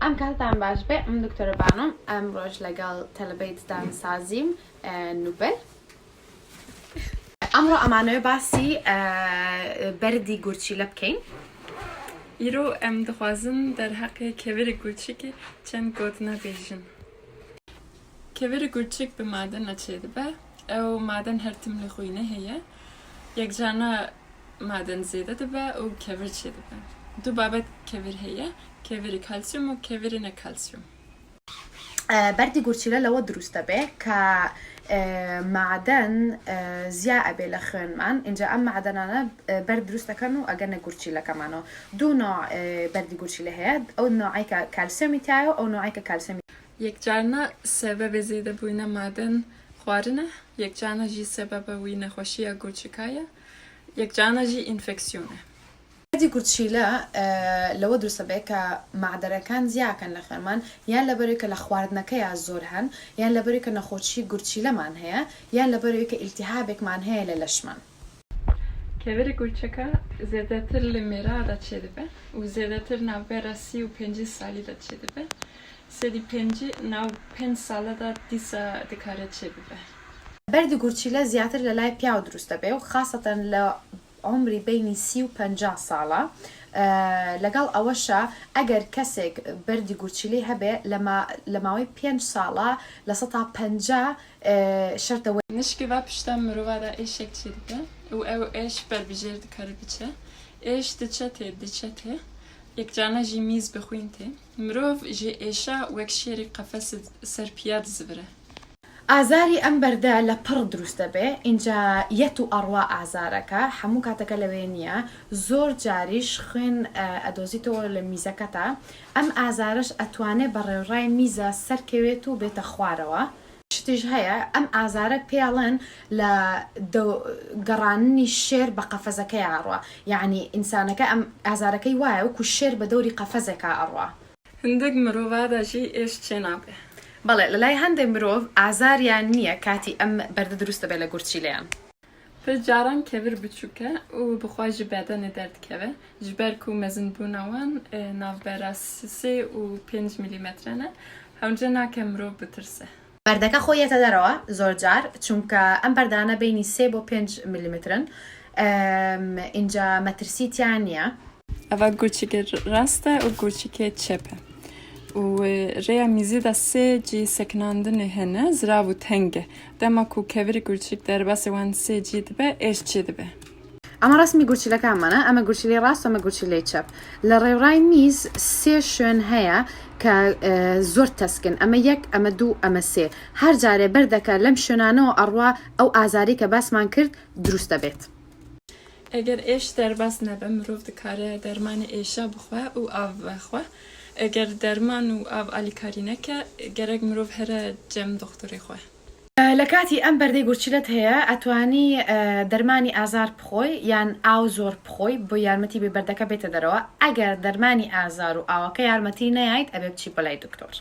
ئەم کاتتان باش بێ من دکتۆرە بانۆم ئەمڕۆش لەگەڵ تەلەبەی ددانسازیم نوبل ئەمڕۆ ئەمانەوێ باسی بەردی گورچیلە بکەین. Îro em dixwazin derheqê kevirê gurçikê çend gotina bêjin. Kevirê gurçik bi madena çêdibe. Ew maden her tim li xwînê heye. Yekcarna maden zêde dibe û kevir çêdibe. Du babet kevir heye, kevirê kalsiyûm û kevirê nekalsiyûm. بەردی گورچیلە لەوە دروست دەبێ کە مەعدەن زیا ئەبێ لە خوێنمان ئینجا ئەم مەعدەنانە بەرد دروست دەکەن و ئەگەنە گورچیلەکەمانەوە دوو نوع بەردی گورچیلە هەیە ئەو نوعەی کە کالسیۆمی تایە و ئەو نوعەی کە کالسیۆمی یەکجارنا سەبەبê zêdebûyîna maden xwarin e, yekcarna jî sebeba wî nexweşiya gurçika ye, yekcarna jî înfeksiyon e. بەردی گورچیلە لەوە دروست دەبێت کە مەعدەرەکان زیاکەن لە خوێنمان یان لەبەرئەوەی کە لە خواردنەکەیا زۆر هەن یان لەبەرئەوەی کە نەخۆشی گورچیلەمان هەیە یان لەبەرئەوەی کە ئیلتیهابێکمان هەیە لە لەشمان. Kevirê gurçika zêdetir li mêra de çêdibe û zêdetir navbera 30 û 50 salî de çêdibe. 50% nav pênc sala de dîsa dikare çêbibe. بەردی گورچیلە زیاتر لە لای پیاو دروست دەبێ و خاسەتەن لە عومری بەینی 30 و 50 ساڵە لەگەڵ ئەوەشا ئەگەر کەسێک بەردی گورچیلەی هەبێ لە ماوەی پێنج ساڵا 50% شەرتە. Nişkeva pişta mirova de êşek çêdibe û ew êş ber bi jêr dikare biçe. Êş diçe tê, diçe tê. Yekcarna jî mîz bi xwîn tê. Mirov ji êşa wek şêrê qefesê ser piya dizivire. ئازاری ئەم بەردە لە پڕ دروست دەبێ ئینجا یەت و ئەڕوا ئازارەکە هەموو کاتەکە لەوێ نییە زۆر جاریش خوێن ئەدۆزیتەوە لە میزەکەتا ئەم ئازارەش ئەتوانێ بە ڕێوڕای میزە سەرکەوێت و بێتە خوارەوە. شتیش هەیە ئەم ئازارە پێڵێن لە گەڕاننی شێر بە قەفەزەکەیا ئەڕوا یەعنی ئینسانەکە ئەم ئازارەکەی وایە وەکو شێر بە دەوری قەفەزێکا ئەڕوا. Hindik mirova de jî êş çênabe. بەڵێ لەلای هەندێ مرۆڤ ئازاریان نییە کاتی ئەم بەردە دروست دەبێت لە گورچیلەیان. Pir caran kevir biçûk e û bi xwe ji bedenê derdikeve. Ji ber ku mezinbûna wan navbera 3 û 5 mîlîmetre ne, hewce nake mirov bitirse. بەردەکە خۆی یەتە دەرەوە زۆر جار چونکە ئەم بەردانە بەینی 3 بۆ 5 ملیمەترن ئینجا مەترسی تیا نییە. Eva gurçikê rast e û gurçikê çep e. Û rêya mîzê de sê cî sekinandinê hene, zirav û teng e. Dema ku kevirê gurçik derbasê wan sê cî dibe, êş çêdibe. ئەمە ڕەسمی گورچیلەکانمانە ئەمە گورچیلەی ڕاست ئەمە گورچیلەی چەپ لە ڕێوڕای میز سێ شوێن هەیە کە زۆر تەسکن ئەمە یەک ئەمە دوو ئەمە سێ هەر جارێ بەردەکە لەم شوێنانەوە ئەڕوا ئەو ئازاری کە باسمان کرد دروست دەبێت. Eger êş derbas nebe mirov dikare dermanê êşa bixwe û av vexwe. Eger derman û av alîkarî neke gerek mirov here cem doktorê xwe. لە کاتی ئەم بەردەی گورچیلەت هەیە ئەتوانی دەرمانی ئازار بخۆی یان ئاو زۆر بخۆی بۆ یارمەتی بێ بەردەکە بێتە دەرەوە ئەگەر دەرمانی ئازار و ئاوەکە یارمەتی نەیایت ئەبێ بچی بۆ لای دکتۆر.